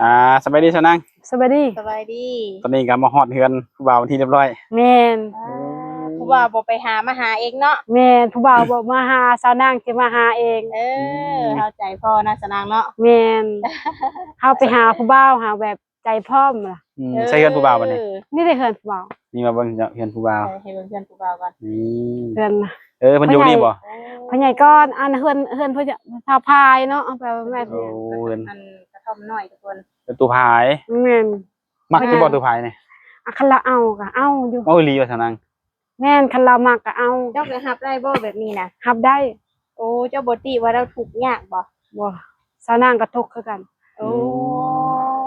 ອ່າ ສະບາຍດີສາວນາງ. ສະບາຍດີ. ສະບາຍດີ. ຕອນນີ້ກໍມາຮອດເຮືອນຜູ້ບ່າວເປັນທີ່ຮຽບຮ້ອຍ. ແມ່ນ. ອ່າ ຜູ້ບ່າວບໍ່ໄປຫາມາຫາເອງເນາະ. ແມ່ນ. ຜູ້ບ່າວບໍ່ມາຫາສາວນາງ ຊິມາຫາເອງ. ເອີ ອືມ ເຮົາໃຈພໍເນາະສາວນາງເນາະ. ແມ່ນ. ເຮົາໄປຫາຜູ້ບ່າວ ຫາແບບໃຈພ້ອມລະ. ອືມ ເອີ ໃສເຮືອນຜູ້ບ່າວບັດນີ້? ນີ້ເດ້ເຮືອນຜູ້ບ່າວ. ນີ້ມາເບິ່ງເຮືອນຜູ້ບ່າວ. ໃສ່ໃຫ້ເບິ່ງເຮືອນຜູ້ບ່າວກ່ອນ. ນີ້ ເຮືອນ ເອີ ເພິ່ນຢູ່ນີ້ບໍ່? ພໍ່ໃຫຍ່ ພໍ່ໃຫຍ່ກ່ອນ. ອັນເຮືອນ ເຮືອນເພິ່ນຊາວພາຍເນາະ ແປວ່າແມ່ນ. ໂອ້ ເຮືອນ ອັນກະທ່ອມນ້ອຍທຸກຄົນ. ເປັນຕູ້ພາຍ. ແມ່ນ. ມັກຢູ່ບໍ່ຕູ້ພາຍນີ້? ອ່ະ ຄັນລາວເອົາກໍເອົາຢູ່. ເອົາອີ່ຫຼີວ່າສາວນາງ? ແມ່ນ. ຄັນລາວມັກກໍເອົາ. ເຈົ້າກໍຮັບໄດ້ບໍ່ແບບນີ້ນະ? ຮັບໄດ້. ໂອ້ ເຈົ້າບໍ່ຕິວ່າລາວທຸກຍາກບໍ່? ບໍ່. ສາວນາງກໍທຸກຄືກັນ. ໂອ້ ອືມ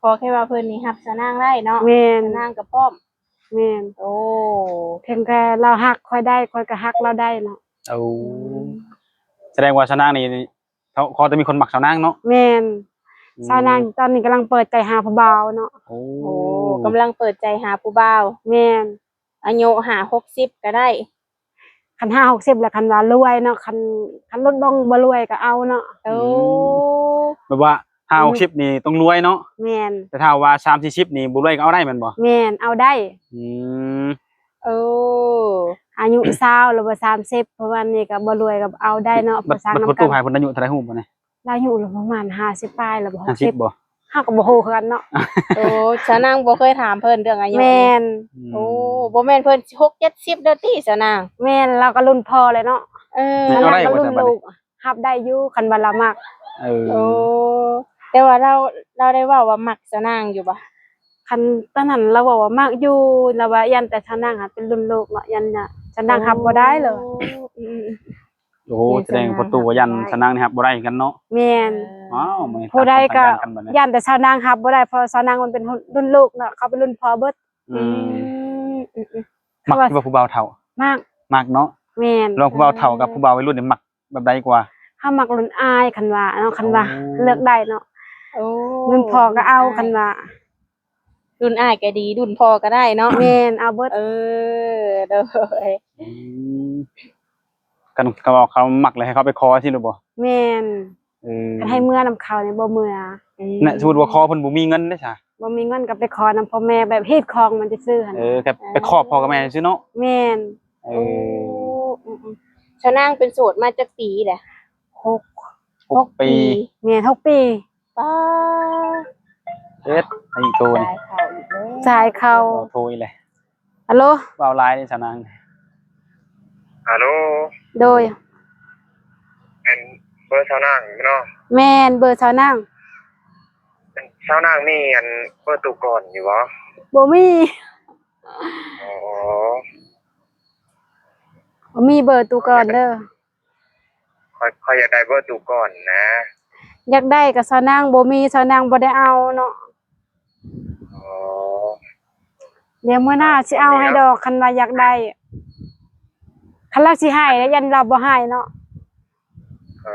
ຂໍແຄ່ວ່າເພິ່ນນີ້ຮັບສາວນາງໄດ້ເນາະ. ແມ່ນ. ສາວນາງກໍພ້ອມ. ແມ່ນ. ໂອ້ ພຽງແຕ່ລາວຮັກຂ້ອຍໄດ້ ຂ້ອຍກໍຮັກລາວໄດ້ເນາະ. ໂອ້ ອືມ ສະແດງວ່າສາວນາງນີ້ ຂໍແຕ່ມີຄົນມັກສາວນາງເນາະ. ແມ່ນ. ອືມ ສາວນາງຕອນນີ້ກຳລັງເປີດໃຈຫາຜູ້ບ່າວເນາະ. ໂອ້ ໂອ້ ກຳລັງເປີດໃຈຫາຜູ້ບ່າວ. ແມ່ນ. ອາຍຸຫ້າຫົກສິບກໍໄດ້. ຄັນຫ້າຫົກສິບແລ້ວ ຄັນວ່າລວຍເນາະ ຄັນ ຄັນລົດບ້ອງບໍ່ລວຍກໍເອົາເນາະ. ໂອ້ ອືມ ແບບວ່າຫ້າຫົກສິບນີ້ຕ້ອງລວຍເນາະ. ແມ່ນ. ແຕ່ຖ້າວ່າສາມສີ່ສິບນີ້ບໍ່ລວຍກໍເອົາໄດ້ແມ່ນບໍ່? ແມ່ນ ເອົາໄດ້. ອືມ ໂອ້ ອາຍຸຊາວ ຫຼືວ່າສາມສິບ ປະມານນີ້ກໍບໍ່ລວຍກໍເອົາໄດ້ເນາະ. ບັດ ບັດ ປະສານນຳກັນ. ປະຕູພາຍເພິ່ນອາຍຸເທົ່າໃດຮູ້ບໍ່ນີ້? ລາວອາຍຸລະປະມານຫ້າສິບປາຍລະບໍ່? ຫົກສິບ ຫ້າສິບບໍ່? ເຮົາກໍບໍ່ຮູ້ຄືກັນເນາະ. ໂອ້ ສາວນາງບໍ່ເຄີຍຖາມເພິ່ນເລື່ອງອາຍຸ. ແມ່ນ. ອືມ ໂອ້ ບໍ່ແມ່ນເພິ່ນຫົກເຈັດສິບແລ້ວຕິສາວນາງ? ແມ່ນ. ລາວກໍລຸ້ນພໍ່ແລ້ວເນາະ. ເອີ ເຮົາກໍລຸ້ນລູກ. ຮັບໄດ້ຢູ່ ຄັນວ່າລາວມັກ. ເອີ ໂອ້ ແຕ່ວ່າລາວ ລາວໄດ້ເວົ້າວ່າມັກສາວນາງຢູ່ບໍ່? ຄັນຕອນນັ້ນລາວເວົ້າວ່າມັກຢູ່ ລາວວ່າຢ້ານແຕ່ສາວນາງຫັ້ນເປັນລຸ້ນລູກເນາະ ຢ້ານສາວນາງຮັບບໍ່ໄດ້ເລີຍ. ໂອ້ ອືມ ໂອ້ ສະແດງປະຕູວ່າຢ້ານສາວນາງນີ້ຮັບບໍ່ໄດ້ຄືກັນເນາະ. ແມ່ນ. ເອີ ວ້າວ ມື້ນີ້ ຜູ້ໃດກໍຢ້ານແຕ່ສາວນາງຮັບບໍ່ໄດ້ ເພາະສາວນາງມັນເປັນລຸ້ນລູກເນາະ ເຂົາເປັນລຸ້ນພໍ່ເບິດ. ອືມ ອືມ ອືມ ອືມ ມັກຢູ່ບໍ່ຜູ້ບ່າວເຖົ້າ? ມັກ. ມັກເນາະ. ແມ່ນ. ລອງຜູ້ບ່າວເຖົ້າກັບຜູ້ບ່າວໄວລຸ້ນນີ້ມັກແບບໃດກວ່າ? ເຮົາມັກລຸ້ນອ້າຍ ຄັນວ່າເນາະ ຄັນວ່າ ໂອ້ ເລືອກໄດ້ເນາະ. ໂອ້ ລຸ້ນພໍ່ກໍເອົາ ລຸ້ນອ້າຍ ຄັນວ່າ ລຸ້ນອ້າຍກໍດີ ລຸ້ນພໍ່ກໍໄດ້ເນາະ. ແມ່ນ ເອົາເບິດ. ເອີ ໂດຍ. ອືມ ຄັນເຂົາ ເຂົາມັກແລ້ວໃຫ້ເຂົາໄປຂໍຊີ້ຫຼືບໍ່? ແມ່ນ. ເອີ ຄັນໃຫ້ເມືອນຳເຂົານີ້ບໍ່ເມືອ. ອືມ ນະ ສົມມຸດວ່າຂໍເພິ່ນບໍ່ມີເງິນເດ້ຊະ? ບໍ່ມີເງິນກໍໄປຂໍນຳພໍ່ແມ່ ແບບຮີດຄອງມັນຊື່ໆຫັ້ນ. ເອີ ແບບໄປຂໍພໍ່ກັບແມ່ຊື່ເນາະ. ແມ່ນ. ເອີ ໂອ້ ອືມໆ ສາວນາງເປັນໂສດມາຈັກປີແຫຼະ? ຫົກ ຫົກປີ. ແມ່ນ ຫົກປີ. ປ້າ ເຮັດ ອັນນີ້ໂທນີ້ ສາຍເຂົ້າອີກແລ້ວ ສາຍເຂົ້າ ໂທອີກແລ້ວ. ຮັລໂຫຼ ເວົ້າຫຼາຍເດ້ສາວນາງ. ຮັລໂຫຼ ໂດຍ ແມ່ນເບີສາວນາງເນາະ? ແມ່ນ ເບີສາວນາງ. ສາວນາງມີອັນເບີຕູ້ກ່ອນຢູ່ບໍ່? ບໍ່ມີ. ອໍ ບໍ່ມີເບີຕູ້ກ່ອນເດີ. ຂ້ອຍ ຂ້ອຍຢາກໄດ້ເບີຕູ້ກ່ອນນະ. ຢາກໄດ້ກໍສາວນາງບໍ່ມີ ສາວນາງບໍ່ໄດ້ເອົາເນາະ. ອໍ ດຽວມື້ໜ້າຊິເອົາໃຫ້ດອກ ຄັນວ່າຢາກໄດ້. ຄັນລາວຊິໃຫ້ແລ້ວ ຢ້ານລາວບໍ່ໃຫ້ເນາະ. ອໍ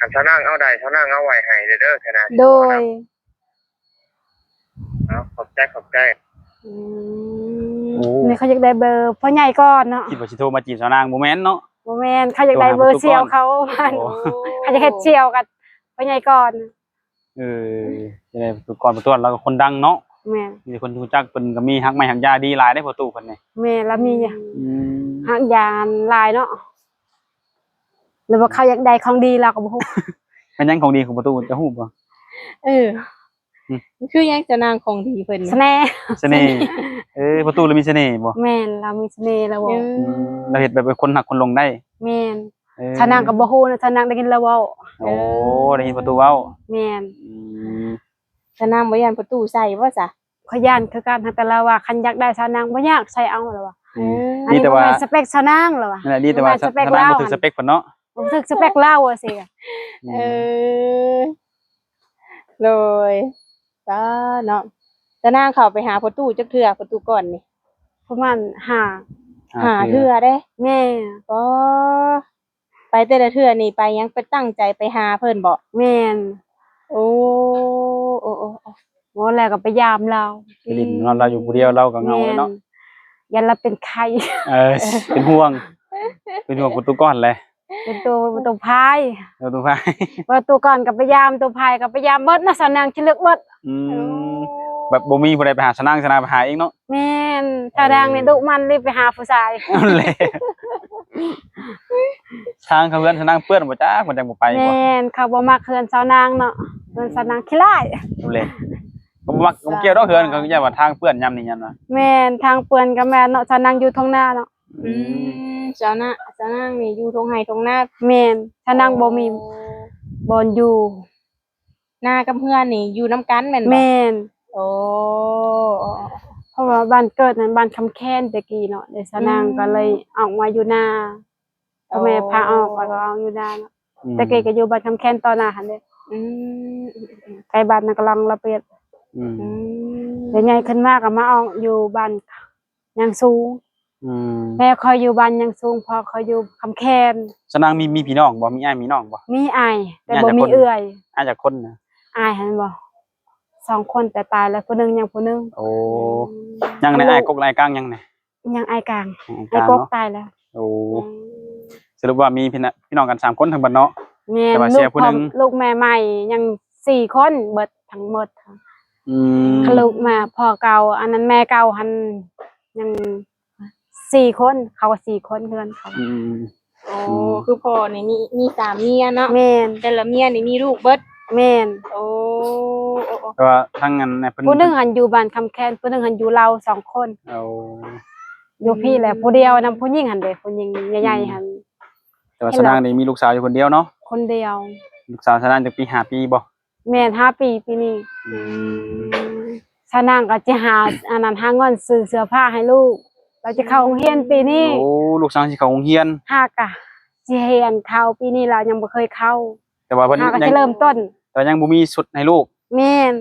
ຄັນສາວນາງເອົາໄດ້ ສາວນາງເອົາໄວ້ໃຫ້ເດີ ເດີ ຂະໜາດ. ໂດຍ. ເອົາ ຂອບໃຈ ຂອບໃຈ. ອືມ ໂອ້ ນີ້ເຂົາຢາກໄດ້ເບີພໍ່ໃຫຍ່ກ່ອນເນາະ. ຄິດວ່າຊິໂທມາຈີບສາວນາງ ບໍ່ແມ່ນເນາະ. ບໍ່ແມ່ນ ເຂົາຢາກໄດ້ເບີສ່ຽວເຂົາ. ໂອ້ ເຂົາຢາກເຮັດສ່ຽວກັບພໍ່ໃຫຍ່ກ່ອນ. ເອີ ຈະໄດ້ປະຕູກ່ອນ ປະຕູລາວກໍຄົນດັງເນາະ. ແມ່ນ. ມີແຕ່ຄົນຮູ້ຈັກ ເພິ່ນກໍມີຮັກໄມ້ຮັກຢາດີຫຼາຍເດ້ ປະຕູເພິ່ນນີ້. ແມ່ນ ລາວມີ ອືມ ຮັກຢາຫຼາຍເນາະ. ຫຼືວ່າເຂົາຢາກໄດ້ຂອງດີ ລາວກໍບໍ່ຮູ້. ແມ່ນຫຍັງຂອງດີຂອງປະຕູ ຈະຮູ້ບໍ່? ເອີ ອືມ ມັນຄືຫຍັງສາວນາງຂອງດີເພິ່ນ? ສະເໜ່. ສະເໜ່. ເອີ ປະຕູລາວມີສະເໜ່ບໍ່? ແມ່ນ ລາວມີສະເໜ່ ລາວເວົ້າ. ເອີ ອືມ ລາວເຮັດແບບໃຫ້ຄົນຮັກຄົນຫຼົງໄດ້. ແມ່ນ. ເອີ ສາວນາງກໍບໍ່ຮູ້ນະ ສາວນາງໄດ້ຍິນລາວເວົ້າ. ໂອ້ ເອີ ໄດ້ຍິນປະຕູເວົ້າ. ແມ່ນ. ອືມ ສາວນາງບໍ່ຢ້ານປະຕູໃສ່ບໍ່ຊະ? ຂ້ອຍຢ້ານຄືກັນ ແຕ່ລາວວ່າຄັນຢາກໄດ້ສາວນາງບໍ່ຢາກໃສ່ເອົາ ລາວວ່າ. ອືມ ອັນນີ້ ດີແຕ່ວ່າ ບໍ່ແມ່ນສະເປັກສາວນາງ ລາວວ່າ. ນັ້ນແຫຼະ ດີແຕ່ວ່າ ສາວນາງບໍ່ຖືກສະເປັກເພິ່ນເນາະ. ບໍ່ຖືກສະເປັກລາວວ່າຊີ້. ເອີ ອືມ ໂດຍ. ປ້າເນາະ ສາວນາງເຂົ້າໄປຫາປະຕູຈັກເທື່ອ ປະຕູກ່ອນນີ້? ປະມານຫ້າ ຫ້າເທື່ອເດ້. ແມ່ນ. ອໍ ໄປແຕ່ລະເທື່ອນີ້ໄປຫຍັງ? ໄປຕັ້ງໃຈໄປຫາເພິ່ນບໍ? ແມ່ນ. ໂອ້ ໂອ້ ໂອ້ ໂອ້ ແລ້ວກໍໄປຢາມລາວ ໄປຫຼິ້ນເນາະ. ລາວຢູ່ຜູ້ດຽວ ລາວກໍເຫງົາເລີຍເນາະ. ແມ່ນ. ຢ້ານລາວເປັນໄຂ້. ເອີ ເປັນຫ່ວງ ເປັນຫ່ວງປະຕູກ່ອນແຫຼະ. ເປັນໂຕ ໂຕພາຍ ເອີ ໂຕພາຍ ວ່າໂຕກ່ອນກໍໄປຢາມ ໂຕພາຍກໍໄປຢາມເບິດນະ ສາວນາງຊິເລືອກເບິດ. ອືມ ໂອ້ ແບບບໍ່ມີຜູ້ໃດໄປຫາ ສາວນາງ ສາວນາງໄປຫາເອງເນາະ. ແມ່ນ ສາວນາງນີ້ດຸມັນເລີຍໄປຫາຜູ້ຊາຍ. ນັ້ນແຫຼະ ທາງເຂົ້າເຮືອນສາວນາງເປື້ອນບໍ່ຈັກ ມັນຈັ່ງບໍ່ໄປບໍ່. ແມ່ນ ເຂົາບໍ່ມັກເຮືອນສາວນາງເນາະ ເຮືອນສາວນາງຂີ້ຮ້າຍ. ນັ້ນແຫຼະ ກໍບໍ່ມັກ ກໍບໍ່ກ່ຽວດອກເຮືອນ ເຂົາຢ້ານວ່າທາງເປື້ອນຍາມນີ້ ຢ້ານວ່າ. ແມ່ນ ທາງເປື້ອນກໍແມ່ນເນາະ ສາວນາງຢູ່ທົ່ງນາເນາະ. ອືມ ອືມ ສາວນາ ສາວນາງນີ້ຢູ່ທົ່ງໄຮ່ທົ່ງນາ. ແມ່ນ ສາວນາງ ໂອ້ ບໍ່ມີບ່ອນຢູ່. ນາກັບເຮືອນນີ້ຢູ່ນຳກັນແມ່ນບໍ່? ແມ່ນ. ໂອ້ ເພາະວ່າບ້ານເກີດນັ້ນບ້ານຄຳແຄນແຕ່ກີ້ເນາະ ແລ້ວສາວນາງ ອືມ ກໍເລີຍອອກມາຢູ່ນາ. ພໍ່ແມ່ພາອອກ ໂອ້ ແລ້ວກໍອອກຢູ່ນາເນາະ. ອືມ ແຕ່ກີ້ກໍຢູ່ບ້ານຄຳແຄນຕໍ່ໜ້າຫັ້ນເດ້. ອືມ ໃກ້ບ້ານນາກະລັງລະປຽດ. ອືມ ອືມ ແລ້ວໃຫຍ່ຂຶ້ນມາກໍມາອອກຢູ່ບ້ານຍາງສູງ. ອືມ ແມ່ຂ້ອຍຢູ່ບ້ານຍາງສູງ ພໍ່ຂ້ອຍຢູ່ຄຳແຄນ. ສາວນາງມີ ມີພີ່ນ້ອງບໍ່? ມີອ້າຍມີນ້ອງບໍ່? ມີອ້າຍ ແຕ່ບໍ່ມີເອື້ອຍ. ອ້າຍຈັກຄົນນະ? ອ້າຍຫັ້ນບໍ່? ສອງຄົນ ແຕ່ຕາຍແລ້ວ ຜູ້ໜຶ່ງຍັງຜູ້ໜຶ່ງ. ໂອ້ ອືມ ຍັງໃນອ້າຍກົກ ອ້າຍກາງຍັງນະ? ຍັງອ້າຍກາງ ອ້າຍກາງ ອ້າຍກົກເນາະ ຕາຍແລ້ວ. ໂອ້ ອືມ ສະຫຼຸບວ່າມີພີ່ນ້ອງ ພີ່ນ້ອງກັນສາມຄົນທັງເບິດເນາະ. ແມ່ນ ແຕ່ວ່າເສຍຜູ້ໜຶ່ງ ລູກແມ່ໃໝ່ຍັງສີ່ຄົນເບິດທັງໝົດ. ອືມ ຄັນລູກແມ່ ພໍ່ເກົ່າ ອັນນັ້ນແມ່ເກົ່າຫັ້ນຍັງສີ່ຄົນ ເຂົາກໍສີ່ຄົນເຮືອນເຂົາ. ອືມ ໂອ້ ອືມ ຄືພໍ່ນີ້ມີ ມີສາມເມຍເນາະ. ແມ່ນ ແຕ່ລະເມຍນີ້ມີລູກເບິດ. ແມ່ນ. ໂອ້ ໂອ້ ໂອ້ ແຕ່ວ່າທັງອັນນັ້ນເພິ່ນ ຜູ້ໜຶ່ງຫັ້ນຢູ່ບ້ານຄຳແຄນ ຜູ້ໜຶ່ງຫັ້ນຢູ່ລາວ ສອງຄົນ. ໂອ້ ຢູ່ພີ້ແຫຼະ ອືມ ຜູ້ດຽວນຳຜູ້ຍິງຫັ້ນເດ້ ຜູ້ຍິງໃຫຍ່ໆ ອືມ ຫັ້ນ. ແຕ່ວ່າສາວນາງນີ້ມີລູກສາວຢູ່ຄົນດຽວເນາະ? ຄົນດຽວ. ລູກສາວສາວນາງຈັກປີ? ຫ້າປີບໍ່? ແມ່ນ ຫ້າປີປີນີ້. ອືມ ສາວນາງກໍຈະຫາ ອັນນັ້ນ ຫາເງິນຊື້ເສື້ອຜ້າໃຫ້ລູກ ລາວຈະເຂົ້າໂຮງຮຽນປີນີ້. ໂອ້ ລູກສາວຊິເຂົ້າໂຮງຮຽນ. ຫາກະຊິຮຽນເຂົ້າ ປີນີ້ລາວຍັງບໍ່ເຄີຍເຂົ້າ. ແຕ່ວ່າເພິ່ນຫາກະ ຍັງ ຊິເລີ່ມຕົ້ນ ແຕ່ວ່າຍັງບໍ່ມີຊຸດໃຫ້ລູກ. ແມ່ນ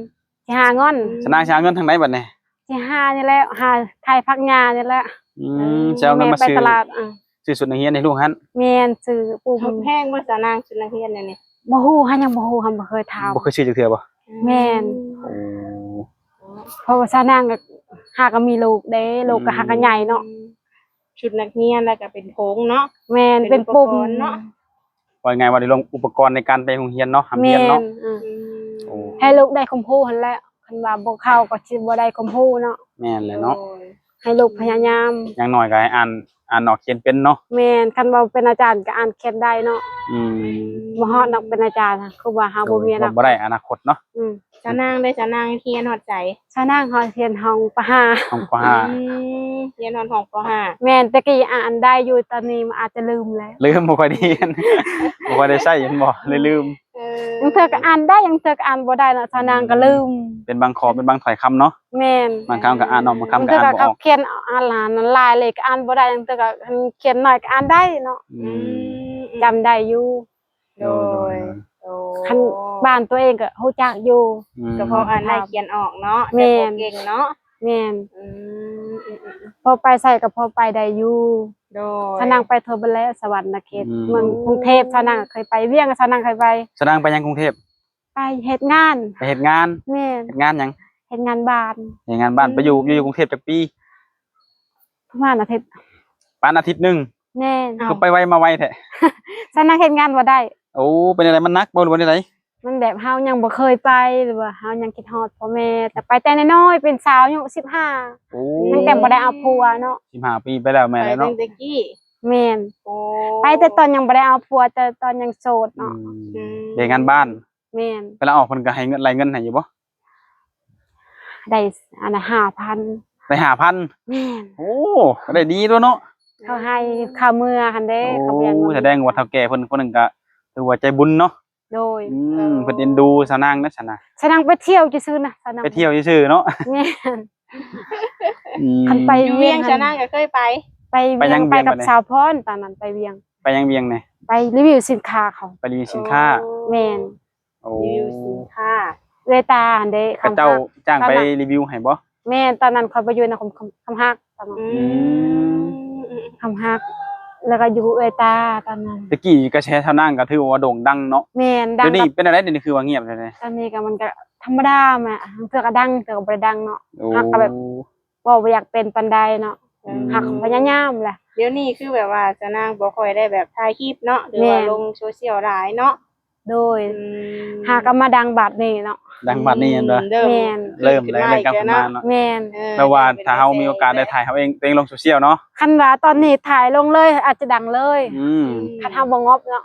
ຊິຫາເງິນ. ສາວນາງຊິຫາເງິນທາງໃດບັດນີ້? ຊິຫານີ້ແຫຼະ ຫາຂາຍຜັກຫຍ້ານີ້ແຫຼະ. ອືມ ຊິເອົາເງິນມາຊື້ ແມ່ໄປຕະຫຼາດ ອືມ ຊື້ຊຸດນັກຮຽນໃຫ້ລູກຫັ້ນ. ແມ່ນ ຊື້ປູ ແພງບໍ່ສາວນາງ ຊຸດນັກຮຽນແນວນີ້? ບໍ່ຮູ້ ເຮົາຍັງບໍ່ຮູ້ ເຮົາບໍ່ເຄີຍຖາມ. ບໍ່ເຄີຍຊື້ຈັກເທື່ອບໍ່? ແມ່ນ. ໂອ້ ເພາະວ່າສາວນາງກໍຫາກໍມີລູກເດ້ ລູກກໍຫາກໍໃຫຍ່ເນາະ. ອືມ ຊຸດນັກຮຽນ ແລ້ວກໍເປັນໂພງເນາະ. ແມ່ນ ເປັນ ເປັນປຸ້ມ ອຸປະກອນເນາະ. ເວົ້າງ່າຍໆວ່າໄດ້ລວມອຸປະກອນໃນການໄປໂຮງຮຽນເນາະ ຮ່ຳຮຽນເນາະ. ແມ່ນ ອືມ ໂອ້ ໃຫ້ລູກໄດ້ຄວາມຮູ້ຫັ້ນແຫຼະ ຄັນວ່າບໍ່ເຂົ້າກໍຊິບໍ່ໄດ້ຄວາມຮູ້ເນາະ. ແມ່ນແຫຼະເນາະ. ໂດຍ ໃຫ້ລູກພະຍາຍາມ ຢ່າງໜ້ອຍກໍໃຫ້ອ່ານ ອ່ານອອກຂຽນເປັນເນາະ. ແມ່ນ ຄັນວ່າເປັນອາຈານກໍອ່ານຂຽນໄດ້ເນາະ. ອືມ ບໍ່ຮອດດອກເປັນອາຈານ ຄືວ່າເຮົາ ໂດຍ ບໍ່ມີອະນາຄົດ ບໍ່ໄດ້ອະນາຄົດເນາະ. ອືມ ສາວນາງເດ້ ສາວນາງຮຽນຮອດໃສ? ສາວນາງຮອດຮຽນຫ້ອງ ປ.ຫ້າ ຫ້ອງ ປ.ຫ້າ. ອືມ ຮຽນຮອດຫ້ອງ ປ.ຫ້າ. ແມ່ນ ແຕ່ກີ້ອ່ານໄດ້ຢູ່ ຕອນນີ້ມັນອາດຈະລືມແລ້ວ ລືມ ບໍ່ຄ່ອຍໄດ້ຮຽນ ບໍ່ຄ່ອຍໄດ້ໃຊ້ແມ່ນບໍ່? ເລີຍລືມ. ເອີ ລາງເທື່ອກໍອ່ານໄດ້ ລາງເທື່ອກໍອ່ານບໍ່ໄດ້ເນາະ ສາວນາງກໍລືມ. ອືມ ເປັນບາງຂໍ້ ເປັນບາງຖ້ອຍຄຳເນາະ. ແມ່ນ ບາງຄຳກໍອ່ານອອກ ບາງຄຳກໍອ່ານບໍ່ອອກ. ລາງເທື່ອກໍເຂົາຂຽນອ່ານຫຼາຍ ລາຍເລກກໍອ່ານບໍ່ໄດ້ ລາງເທື່ອກໍຂຽນໜ້ອຍກໍອ່ານໄດ້ເນາະ. ອືມ ອືມ ຈຳໄດ້ຢູ່. ໂດຍ ໂດຍ ໂດຍ ໂດຍ ໂອ້ ຄັນບ້ານຕົວເອງກໍຮູ້ຈັກຢູ່. ອືມ ກໍພໍອ່ານໄດ້ຂຽນອອກເນາະ. ແມ່ນ ແຕ່ບໍ່ເກັ່ງເນາະ. ແມ່ນ. ອືມ ອືມ ອືມ ພໍໄປໃສກໍພໍໄປໄດ້ຢູ່. ໂດຍ ສາວນາງໄປທົ່ວເບິດແລ້ວ ສະຫວັນນະເຂດ ອືມ ເມືອງກຸງເທບ ສາວນາງກໍເຄີຍໄປ ວຽງກໍສາວນາງເຄີຍໄປ. ສາວນາງໄປຫຍັງກຸງເທບ? ໄປເຮັດງານ. ໄປເຮັດງານ? ແມ່ນ ເຮັດງານຫຍັງ? ເຮັດງານບ້ານ. ເຮັດງານບ້ານ. ອືມ ໄປຢູ່ ຢູ່ ຢູ່ກຸງເທບຈັກປີ? ປະມານອາທິດ. ປານອາທິດໜຶ່ງ? ແມ່ນ. ຄືໄປໄວມາໄວແທ້? ສາວນາງເຮັດງານບໍ່ໄດ້. ໂອ້ ເປັນຈັ່ງໃດ ມັນໜັກບໍ່ ຫຼືວ່າແນວໃດ? ມັນແບບເຮົາຍັງບໍ່ເຄີຍໄປ ຫຼືວ່າເຮົາຍັງຄິດຮອດພໍ່ແມ່ ແຕ່ໄປແຕ່ນ້ອຍໆ ເປັນສາວອາຍຸສິບຫ້າ. ໂອ້ ຕັ້ງແຕ່ບໍ່ໄດ້ເອົາຜົວເນາະ. ສິບຫ້າປີໄປແລ້ວ ແມ່ນແລ້ວເນາະ ໄປຕັ້ງແຕ່ກີ້. ແມ່ນ. ໂອ້ ໄປແຕ່ຕອນຍັງບໍ່ໄດ້ເອົາຜົວ ແຕ່ຕອນຍັງໂສດເນາະ. ອືມ ອືມ ເຮັດງານບ້ານ. ແມ່ນ. ເວລາອອກເພິ່ນກໍໃຫ້ເງິນ ໄລ່ເງິນໃຫ້ຢູ່ບໍ່? ໄດ້ອັນນະ ຫ້າພັນ. ໄດ້ຫ້າພັນ? ແມ່ນ. ໂອ້ ກໍໄດ້ດີຕົວະເນາະ ເຂົາໃຫ້ຄ່າເມືອຫັ້ນເດ້. ໂອ້ ເຂົາບໍ່ຢາກ ສະແດງວ່າເຖົ້າແກ່ເພິ່ນ ຜູ້ໜຶ່ງກໍຖືວ່າໃຈບຸນເນາະ. ໂດຍ. ອືມ ເອີ ເພິ່ນເອັນດູສາວນາງເນາະ ຊັ້ນນະ. ສາວນາງໄປທ່ຽວຊື່ໆນະ ສາວນາງ ໄປທ່ຽວຊື່ໆເນາະ. ແມ່ນ. ອືມ ຄັນໄປ ຢູ່ວຽງ ວຽງຫັ້ນ ສາວນາງກໍເຄີຍໄປ. ໄປວຽງ ໄປຫຍັງ ໄປກັບ ວຽງ ສາວພອນ ຕອນນັ້ນໄປວຽງ. ໄປຫຍັງວຽງແດ່? ໄປຣີວິວສິນຄ້າເຂົາ. ໄປຣີວິວສິນຄ້າ. ໂອ້ ແມ່ນ. ໂອ້ ຣີວິວສິນຄ້າ. ເອື້ອຍຕາຫັ້ນເດ້ ເຂົາເຈົ້າຈ້າງໄປຣີວິວໃຫ້ບໍ່? ແມ່ນ ຕອນນັ້ນຂ້ອຍໄປຢູ່ນະຄອນ ຄຳ ຄຳຮັກຕອນນັ້ນ. ອືມ ອືມ ຄຳຮັກ ແລ້ວກໍຢູ່ເອື້ອຍຕາຕອນນັ້ນ. ແຕ່ກີ້ກະແສສາວນາງກໍຖືວ່າໂດ່ງດັງເນາະ. ແມ່ນ ດັງ. ດຽວນີ້ເປັນແນວໃດ? ດຽວນີ້ຄືວ່າງຽບແທ້? ຕອນນີ້ກໍມັນກໍທຳມະດາແມ່ ລາງເທື່ອກໍດັງ ລາງເທື່ອກໍບໍ່ໄດ້ດັງເນາະ. ໂອ້ ຮັກກໍແບບ ເວົ້າບໍ່ຢາກເປັນປານໃດເນາະ. ອືມ ຫາກພະຍາຍາມແຫຼະ. ດຽວນີ້ຄືແບບວ່າສາວນາງບໍ່ຄ່ອຍໄດ້ແບບຖ່າຍຄລິບເນາະ ຫຼືວ່າ ແມ່ນ ລົງໂຊຊຽວຫຼາຍເນາະ. ໂດຍ ອືມ ຫາກໍມາດັງບາດນີ້ເນາະ. ດັງບາດນີ້ແມ່ນບໍ່? ອືມ ເລີ່ມ ແມ່ນ ເລີ່ມແລ້ວ ເລີ່ມກັບຂຶ້ນມາເນາະ. ແມ່ນ ແຕ່ວ່າຖ້າເຮົາມີໂອກາດໄດ້ຖ່າຍເຮົາເອງ ຕົວເອງລົງໂຊຊຽວເນາະ. ຄັນວ່າຕອນນີ້ຖ່າຍລົງເລີຍອາດຈະດັງເລີຍ. ອືມ ຄັນເຮົາບໍ່ງອບເນາະ.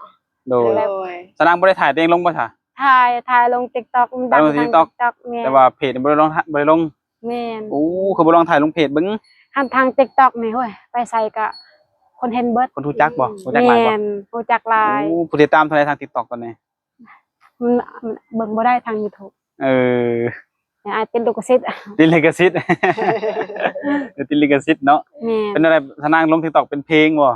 ໂດຍ ໂດຍ ສາວນາງບໍ່ໄດ້ຖ່າຍຕົວເອງລົງບໍ່ຊະ? ຖ່າຍ ຖ່າຍລົງ TikTok ມັນດັງ ຖ່າຍລົງ ທາງ TikTok TikTok ແມ່ນ ແຕ່ວ່າເພຈບໍ່ໄດ້ລົງ ບໍ່ໄດ້ລົງ. ແມ່ນ ໂອ້ ຄືບໍ່ລອງຖ່າຍລົງເພຈເບິ່ງ? ຄັນທາງ TikTok ນີ້ ໂອ້ຍ ໄປໃສກະຄົນເຫັນເບິດ. ຄົນຮູ້ຈັກບໍ່? ຮູ້ຈັກຫຼາຍບໍ່? ແມ່ນ ຮູ້ຈັກຫຼາຍ. ໂອ້ ຜູ້ຕິດຕາມເທົ່າໃດທາງ TikTok ຕອນນີ້? ມັນ ມັນເບິ່ງບໍ່ໄດ້ທາງ YouTube. ເອີ ອາດຕິດລິຂະສິດ. ຕິດລິຂະສິດ ຕິດລິຂະສິດເນາະ. ແມ່ນ ເປັນແນວໃດ ສາວນາງລົງ TikTok ເປັນເພງບໍ່?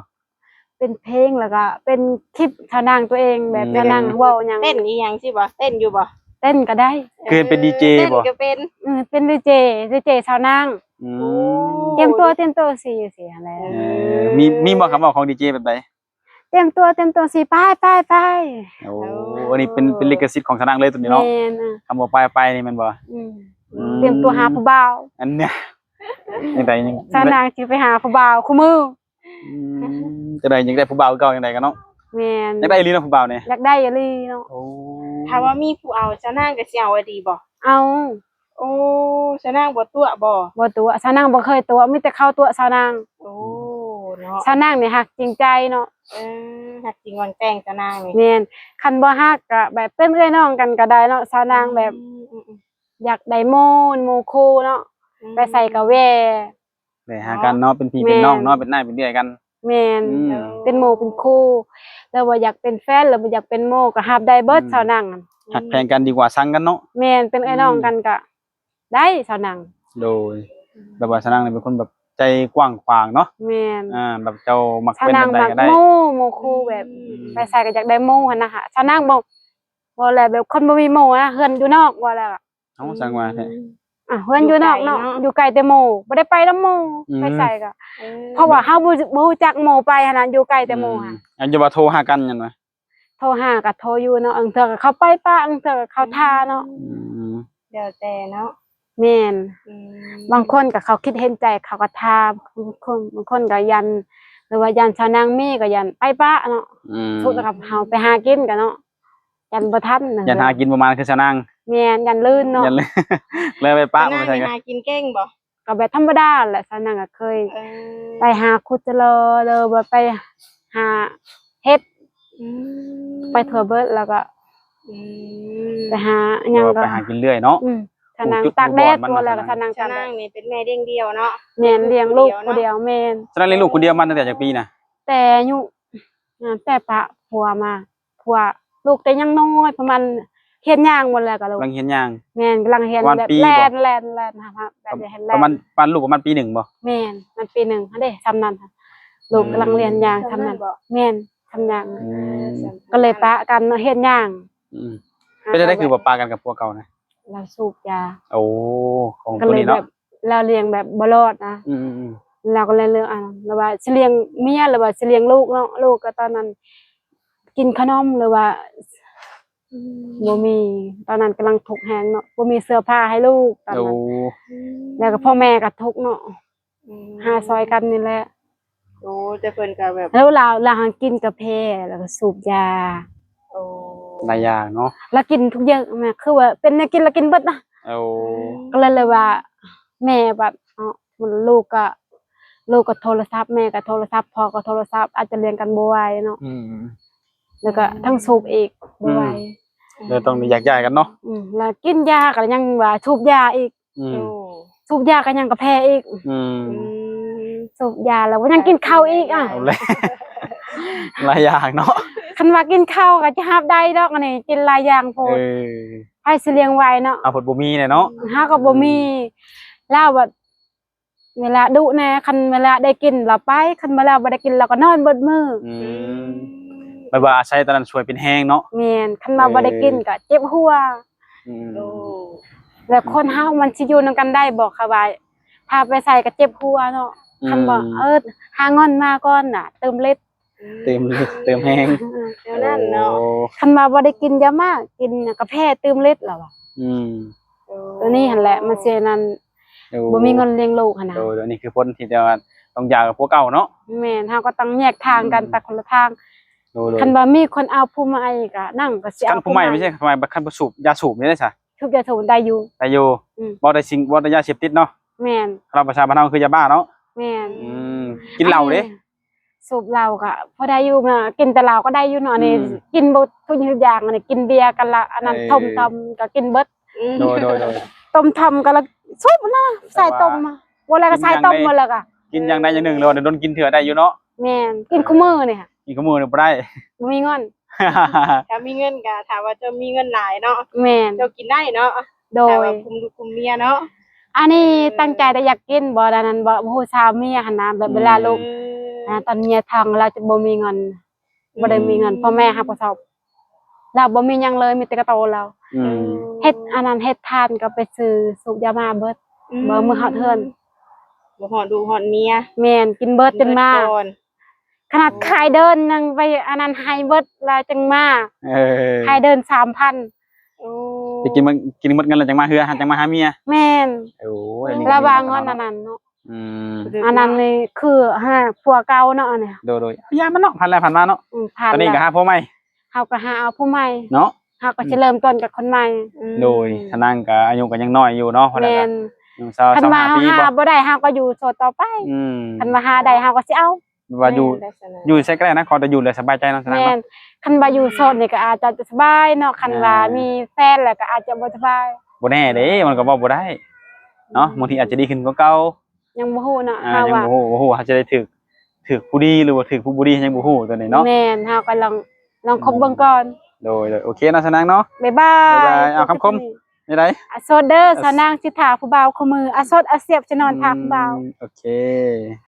ເປັນເພງ ແລ້ວກໍເປັນຄລິບສາວນາງຕົວເອງ ແບບ ອືມ ສາວນາງເວົ້າຫຍັງ ເຕັ້ນອີ່ຫຍັງຊີ້ບໍ່? ເຕັ້ນຢູ່ບໍ່? ເຕັ້ນກໍໄດ້. ຄືເປັນດີເຈບໍ່? ເຕັ້ນກໍເປັນ. ເອີ ເປັນດີເຈ ດີເຈສາວນາງ. ອືມ ໂອ້ ຕຽມຕົວ ຕຽມຕົວ ຊີ້ ຊີ້ຫັ້ນແຫຼະ. ເອີ ມີ ມີບໍ່ຄຳເວົ້າຂອງດີເຈແບບໃດ? ຕຽມຕົວ ຕຽມຕົວ ຊີ້ ໄປ ໄປ ໄປ. ໂອ້ ໂອ້ ອັນນີ້ເປັນ ເປັນລິຂະສິດຂອງສາວນາງເລີຍຕົວນີ້ເນາະ. ແມ່ນ ອືມ ຄຳວ່າໄປ ໄປນີ້ແມ່ນບໍ່? ອືມ ອືມ ຕຽມຕົວຫາຜູ້ບ່າວ. ອັນເນີ້ຍ ຈັ່ງໃດ ຍັງ ສາວນາງຊິໄປຫາຜູ້ບ່າວຄູ່ມື້. ອືມ ຈັ່ງໃດ ຢາກໄດ້ຜູ້ບ່າວຄືເກົ່າຈັ່ງໃດກໍເນາະ. ແມ່ນ ຢາກໄດ້ອີ່ຫຼີເນາະຜູ້ບ່າວນີ້. ຢາກໄດ້ອີ່ຫຼີເນາະ. ໂອ້ ຖ້າວ່າມີຜູ້ເອົາ ສາວນາງກໍຊິເອົາອີ່ຫຼີບໍ່? ເອົາ. ໂອ້ ສາວນາງບໍ່ຕົວະບໍ່? ບໍ່ຕົວະ ສາວນາງບໍ່ເຄີຍຕົວະ ມີແຕ່ເຂົາຕົວະສາວນາງ. ໂອ້ ເນາະ ສາວນາງນີ້ຮັກຈິງໃຈເນາະ. ເອີ ຮັກຈິງຫວັງແຕ່ງສາວນາງນີ້. ແມ່ນ ຄັນບໍ່ຮັກກໍແບບເປັນເອື້ອຍນ້ອງກັນກໍໄດ້ເນາະ ສາວນາງແບບ ອືມ ອືມ ຢາກໄດ້ໝູ່ ໝູ່ຄູ່ເນາະ. ອືມ ໄປໃສກໍແວ່ ແວ່ຫາກັນເນາະ ເປັນພີ່ເປັນນ້ອງເນາະ. ແມ່ນ ເປັນອ້າຍເປັນເອື້ອຍກັນ. ແມ່ນ ອືມ ເປັນໝູ່ເປັນຄູ່ ຫຼືວ່າຢາກເປັນແຟນ ຫຼືວ່າຢາກເປັນໝູ່ກໍຮັບໄດ້ເບິດ. ອືມ ສາວນາງ ຮັກແພງກັນດີກວ່າຊັງກັນເນາະ. ແມ່ນ ເປັນເອື້ອຍນ້ອງກັນກໍໄດ້ສາວນາງ. ໂດຍ ແບບວ່າສາວນາງນີ້ເປັນຄົນແບບໃຈກວ້າງຂວາງເນາະ. ແມ່ນ ອ່າ ແບບເຈົ້າມັກເປັນຈັ່ງໃດກໍໄດ້. ສາວນາງມັກໝູ່ ໝູ່ຄູ່ ແບບ ອືມ ໄປໃສກໍຢາກໄດ້ໝູ່ຫັ້ນນະ. ສາວນາງບໍ່ ບໍ່ແລ້ວແບບຄົນບໍ່ມີໝູ່ນະ ເຮືອນຢູ່ນອກ ວ່າແລ້ວ. ເອົ້າ ຊ່າງວ່າແທ້. ອ່າ ເຮືອນຢູ່ນອກເນາະ ຢູ່ໄກແຕ່ໝູ່ ບໍ່ໄດ້ໄປນຳໝູ່. ອືມ ໄປໃສກໍ ເອີ ເພາະວ່າເຮົາບໍ່ ບໍ່ຮູ້ຈັກໝູ່ໄປຫັ້ນນະ ຢູ່ໄກແຕ່ໝູ່ຫັ້ນ. ອືມ ອັນຈະວ່າໂທຫາກັນຫັ້ນຫວາ? ໂທຫາກໍໂທຢູ່ເນາະ ບາງເທື່ອກໍເຂົາໄປປະ ບາງເທື່ອກໍເຂົາຖ້າເນາະ. ອືມ ແລ້ວແຕ່ເນາະ. ແມ່ນ ອືມ ບາງຄົນກໍເຂົາຄິດເຫັນໃຈ ເຂົາກໍຖ້າ ບາງຄົນ ບາງຄົນກໍຢ້ານ ຫຼືວ່າຢ້ານສາວນາງມີກໍຢ້ານໄປປະເນາະ. ອືມ ສຸດແລ້ວກໍເຮົາໄປຫາກິນກໍເນາະ ຢ້ານບໍ່ທັນນະ ຢ້ານຫາກິນບໍ່ມານຄືສາວນາງ. ແມ່ນ ຢ້ານລື່ນເນາະ ຢ້ານ ແລ້ວໄປປະ ສາວນາງ ບໍ່ໃຊ່ ຫາກິນເກັ່ງບໍ່? ກໍແບບທຳມະດາແຫຼະ ສາວນາງກໍເຄີຍ ເອີ ໄປຫາຂຸດຈະລໍ ຫຼືວ່າໄປຫາເຫັດ. ອືມ ໄປທົ່ວເບິດ ແລ້ວກໍ ອືມ ໄປຫາຫຍັງກໍ ໄປຫາກິນເລື້ອຍເນາະ. ອືມ ສາວນາງຕາກແດດ ຜູ້ແລ້ວກໍສາວນາງ ສາວນາງນີ້ເປັນແມ່ລ້ຽງດ່ຽວເນາະ. ແມ່ນ ລ້ຽງລູກຜູ້ດຽວ. ແມ່ນ ສາວນາງລ້ຽງລູກຜູ້ດຽວມາຕັ້ງແຕ່ຈັກປີນະ? ແຕ່ອາຍຸ ອ່າ ແຕ່ປະຜົວມາ ຜົວ ລູກແຕ່ຍັງນ້ອຍ ປະມານຮຽນຍ່າງໝົດແລ້ວກໍລູກ ກຳລັງຮຽນຍ່າງ. ແມ່ນ ກຳລັງຮຽນ ປະມານ ແບບ ປີ ແລ່ນ ບໍ່ ແລ່ນ ແລ່ນ ແບບ ປະມານ ແລ່ນ ປະມານລູກປະມານປີໜຶ່ງບໍ່? ແມ່ນ ມັນປີໜຶ່ງຫັ້ນເດ້ ຊ່ຳນັ້ນ ອືມ ລູກກຳລັງຮຽນຍ່າງຊ່ຳນັ້ນ. ແມ່ນ ຊ່ຳຍ່າງ. ອືມ ກໍເລີຍປະກັນເນາະ ຮຽນຍ່າງ. ອືມ ເປັນຈັ່ງໃດຄືວ່າປະກັນກັບຜົວເກົ່ານະ? ລາວສູບຢາ. ໂອ້ ຂອງ ກໍເລີຍ ໂຕນີ້ເນາະ ແບບ ລາວລ້ຽງແບບບໍ່ລອດນະ. ອືມໆ ລາວກໍເລີຍເລືອກ ອ່າ ລາວວ່າຊິລ້ຽງເມຍ ຫຼືວ່າຊິລ້ຽງລູກເນາະ. ລູກກໍຕອນນັ້ນກິນຂະໜົມ ຫຼືວ່າ ອືມ ບໍ່ມີ ຕອນນັ້ນກຳລັງທຸກແຮງເນາະ ບໍ່ມີເສື້ອຜ້າໃຫ້ລູກຕອນນັ້ນ. ໂອ້ ແລ້ວກໍພໍ່ແມ່ກໍທຸກເນາະ. ອືມ ຫາຊ່ອຍກັນນີ້ແຫຼະ. ໂອ້ ແຕ່ເພິ່ນກໍແບບ ແລ້ວລາວ ລາວຫັ້ນກິນກາແຟ ແລ້ວກໍສູບຢາ. ໂອ້ ຫຼາຍຢ່າງເນາະ ລາວກິນທຸກຢ່າງນະ ຄືວ່າເປັນແນວກິນລາວກິນເບິດນະ. ໂອ້ ກໍເລີຍ ເລີຍວ່າແມ່ບັດເນາະ ລູກກໍ ລູກກໍໂທລະສັບ ແມ່ກໍໂທລະສັບ ພໍ່ກໍໂທລະສັບ ອາດຈະລ້ຽງກັນບໍ່ໄຫວເນາະ. ອືມ ແລ້ວກໍທັງສູບອີກ ອືມ ບໍ່ໄຫວ ເລີຍຕ້ອງໄດ້ແຍກຍ້າຍກັນເນາະ. ອືມ ແລ້ວກິນຢາກໍຍັງວ່າສູບຢາອີກ. ອືມ ໂອ້ ສູບຢາກໍຍັງກາແຟອີກ. ອືມ ອືມ ສູບຢາແລ້ວກໍຍັງກິນເຂົ້າອີກ. ອ່ະ ເອົາແລ້ວ ຫຼາຍຢ່າງເນາະ ຄັນວ່າກິນເຂົ້າກໍຈະຮັບໄດ້ດອກ ອັນນີ້ກິນຫຼາຍຢ່າງໂພດ. ເອີ ໃຜຊິລ້ຽງໄຫວເນາະ ເຮົາເພິ່ນບໍ່ມີແຫຼະເນາະ. ເຮົາກໍບໍ່ມີ ອືມ ລາວບັດ ເວລາດຸແດ່ ຄັນເວລາໄດ້ກິນລາວໄປ ຄັນເວລາບໍ່ໄດ້ກິນລາວກໍນອນເບິດມື້. ອືມ ອືມ ແບບວ່າອາໄສຕອນນັ້ນຊ່ວຍເປັນແຮງເນາະ. ແມ່ນ ຄັນວ່າ ເອີ ບໍ່ໄດ້ກິນກໍເຈັບຫົວ. ອືມ ໂອ້ ແລ້ວຄົນເຮົາມັນຊິຢູ່ນຳກັນໄດ້ບໍ່ ຄະວ່າ ພາໄປໃສກໍເຈັບຫົວເນາະ. ອືມ ຄັນບໍ່ ເອີ ຫາເງິນມາກ່ອນນະ ຕື່ມລິດ ຕື່ມລິດ ຕື່ມແຮງ. ແນວນັ້ນເນາະ. ໂອ້ ຄັນວ່າບໍ່ໄດ້ກິນຢາມ້າ ກິນກາແຟຕື່ມລິດແລ້ວວ່າ. ອືມ ໂຕນີ້ຫັ້ນແຫຼະ ມັນຊິນັ້ນ ໂອ້ ບໍ່ມີເງິນລ້ຽງລູກຫັ້ນນະ. ໂດຍ ອັນນີ້ຄືຜົນທີ່ແບບວ່າ ຕ້ອງຢາກັບຜົວເກົ່າເນາະ. ແມ່ນ ເຮົາກໍຕ້ອງແຍກທາງກັນ ອືມ ໄປຄົນລະທາງ. ໂດຍໆ ຄັນວ່າມີຄົນເອົາຜູ້ໃໝ່ກໍນັ້ນກໍຊິເອົາ ຄັນຜູ້ໃໝ່ ຜູ້ໃໝ່ ບໍ່ໃຊ້ ຜູ້ໃໝ່ ຄັນຜູ້ສູບ ຢາສູບນີ້ເດ້ຊະ? ສູບຢາສູບໄດ້ຢູ່ ໄດ້ຢູ່. ອືມ ບໍ່ໄດ້ສິ່ງ ບໍ່ໄດ້ຢາເສບຕິດເນາະ. ແມ່ນ ເຮົາພາສາບ້ານເຮົາຄືຢາບ້າເນາະ. ແມ່ນ ອືມ ກິນເຫຼົ້າເດ້? ອັນນີ້ສູບເຫຼົ້າກໍພໍໄດ້ຢູ່ ກິນແຕ່ເຫຼົ້າກໍໄດ້ຢູ່ເນາະ. ອັນນີ້ ອືມ ກິນເບິດທຸກຢ່າງ ອັນນີ້ກິນເບຍກັນລະ ອັນນັ້ນ ເອີ ຕົ້ມທຳກໍກິນເບິດ. ອືມ ໂດຍໆໆ ຕົ້ມທຳກໍລະສູບນະ ໃສ່ຕົ້ມ ບໍ່ແລ້ວກໍໃສ່ຕົ້ມ ບໍ່ແລ້ວກໍ ກິນຢ່າງໃດຢ່າງໜຶ່ງ ຫຼືວ່າດົນໆກິນເທື່ອໄດ້ຢູ່ເນາະ. ແມ່ນ ກິນ ເອີ ຄູ່ມື້ນີ້ ກິນຄູ່ມື້ນີ້ບໍ່ໄດ້ ບໍ່ມີເງິນ. ຖ້າມີເງິນກໍ ຖ້າວ່າເຈົ້າມີເງິນຫຼາຍເນາະ. ແມ່ນ ເຈົ້າກິນໄດ້ເນາະ. ໂດຍ ຖ້າວ່າຄຸມລູກຄຸມເມຍເນາະ. ອັນນີ້ ເອີ ຕັ້ງໃຈແຕ່ຢາກກິນ ບໍ່ ອັນນັ້ນ ບໍ່ ບໍ່ຮູ້ສາວເມຍຫັ້ນນະ ແບບເວລາລູກ ອືມ ອ່າ ຕອນເມຍທ້ອງລາວຈະບໍ່ມີເງິນ ອືມ ບໍ່ໄດ້ມີເງິນ ພໍ່ແມ່ຮັບຜິດຊອບ ລາວບໍ່ມີຫຍັງເລີຍ ມີແຕ່ກະໂຕລາວ. ອືມ ເຮັດອັນນັ້ນເຮັດທານກໍໄປຊື້ສູບຢາມາເບິດ. ອືມ ບໍ່ ມື້ຮອດເຮືອນ ບໍ່ຮອດລູກຮອດເມຍ. ແມ່ນ ກິນເບິດຈົນມາ ກິນເບິດກ່ອນ. ຂະໜາດ ໂອ້ ຂາຍເດີນຍັງໄປອັນນັ້ນໃຫ້ເບິດແລ້ວຈຶ່ງມາ. ເອີ ຂາຍເດີນສາມພັນ. ໂອ້ ໄປກິນ ກິນໝົດເງິນແລ້ວຈັ່ງມາເຮືອ ຈັ່ງມາຫາເມຍ. ແມ່ນ ໂອ້ຍ ລະວ່າເງິນອັນນັ້ນເນາະ. ອືມ ອັນນັ້ນນີ້ຄືຫາຜົວເກົ່າເນາະ ອັນນີ້. ໂດຍໆ ຢ່າມັນເນາະ ຜ່ານແລ້ວຜ່ານມາເນາະ. ອືມ ຜ່ານ ຕອນນີ້ກໍຫາຜົວໃໝ່ ເຮົາກໍຫາເອົາຜູ້ໃໝ່ເນາະ. ເຮົາກໍຊິເລີ່ມຕົ້ນກັບຄົນໃໝ່. ອືມ ໂດຍ ສະນາງກໍອາຍຸກໍຍັງນ້ອຍຢູ່ເນາະ. ແມ່ນ ຍັງຊາວ ຄັນວ່າເຮົາຫາບໍ່ໄດ້ ເຮົາກໍຢູ່ໂສດຕໍ່ໄປ. ອືມ ຄັນວ່າຫາໄດ້ເຮົາກໍຊິເອົາ. ວ່າຢູ່ ແມ່ນ ຢູ່ໃສກໍໄດ້ນະ ຂໍແຕ່ຢູ່ແລ້ວສະບາຍໃຈເນາະ ສະນາງເນາະ. ແມ່ນ ຄັນວ່າຢູ່ໂສດນີ້ກໍອາດຈະສະບາຍເນາະ ຄັນວ່າ ອ່າ ມີແຟນແລ້ວກໍອາດຈະບໍ່ສະບາຍ. ບໍ່ແນ່ເດ້ ມັນກໍເວົ້າບໍ່ໄດ້ເນາະ. ອືມ ບາງທີອາດຈະດີຂຶ້ນກວ່າເກົ່າ ຍັງບໍ່ຮູ້ເນາະ. ອ່າ ເຮົາ ຍັງ ວ່າ ບໍ່ຮູ້ ບໍ່ຮູ້ວ່າເຮົາຈະໄດ້ຖືກ ຖືກຜູ້ດີ ຫຼືວ່າຖືກຜູ້ບໍ່ດີ ຍັງບໍ່ຮູ້ຕົວນີ້ເນາະ. ແມ່ນ ເຮົາກໍລອງ ລອງຄົບເບິ່ງກ່ອນ. ໂດຍໆ ໂອເຄເນາະ ສະນາງເນາະ. ບາຍບາຍ ບາຍບາຍ. ເອົາ ຄຳຄົມ ແນວໃດ? ອາໂສດເດີ ອາໂສດ ສາວນາງຊິຖ້າຜູ້ບ່າວຄູ່ມື້ ອາໂສດອາຊຽບຈະນອນຖ້າຜູ້ບ່າວ. ອືມ ໂອເຄ.